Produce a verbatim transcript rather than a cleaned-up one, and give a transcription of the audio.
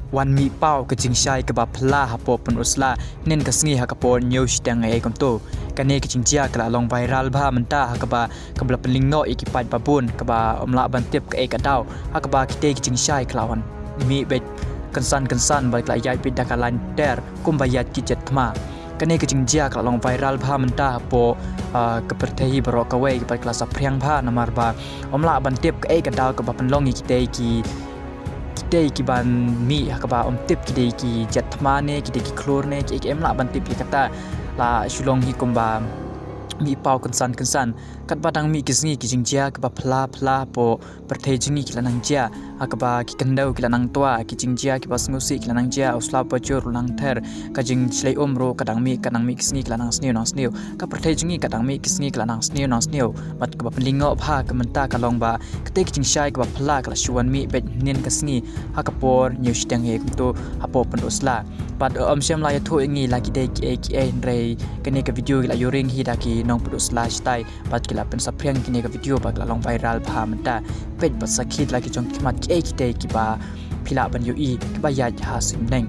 Wan mih paw ka jingshai kaba phylla hapoh Pynursla hynnin ka sngi ha ka por hynñiew shiteng eh kumto. Kane ka jingjia ka la long viral bha mynta ha kaba ka la pynlyngngoh ïa ki paid babun kaba ym lah ban tip kaei ka daw ha kaba kitei ki jingshai ka la wan mih beit kynsan kynsan bad ka la ïaid beit da ka lain ter kumba ïaid ki jet thma. Kane ka jingjia ka la long viral bha mynta hapoh, ah, ka pyrthei baroh kawei bad ka la saphriang bha namar ba ym lah ban tip kaei ka daw kaba pynlong ïa kitei ki kitei ki ban mih ha kaba ym tip ki dei ki jet thma ne ki dei ki khlur ne ki, ki ym lah ban tip ïa kata. La shu long hi kumba mih paw kynsan kynsan. Katba dang mih ki sngi ki jingjia kiba phylla phylla hapoh pyrthei jong ngi ki la nang jia ha kaba ki khyndew ki la nang twa, ki jingjia kiba sngewsih ki la nang jia, u slap bajur u nang ther, ka jingshlei um ruh ka dang mih, ka dang mih ki sngi ki la nang sniew nang sniew. Ka pyrthei jong ngi ka dang mih ki sngi ki la nang sniew nang sniew. Bad kaba pynlyngngoh bha ka mynta ka long ba katei ka jingshai kaba phylla ka la shu wan mih beit hynnin ka sngi ha ka por hynñiew shiteng eh kumto hapoh Pynursla. Bad ym shym la ïathuh ïa ngi la ki dei kiei kiei hynrei kane ka video ki la ïuring hi da ki nong Pynursla shatai bad ki la pynsaphriang kane ka video bad ka la long viral bha mynta. Peit bad sakhi da la ki jong ki khmat kiei kitei kiba phi lah ban ïohi kiba ïaid ha suiñ bneng.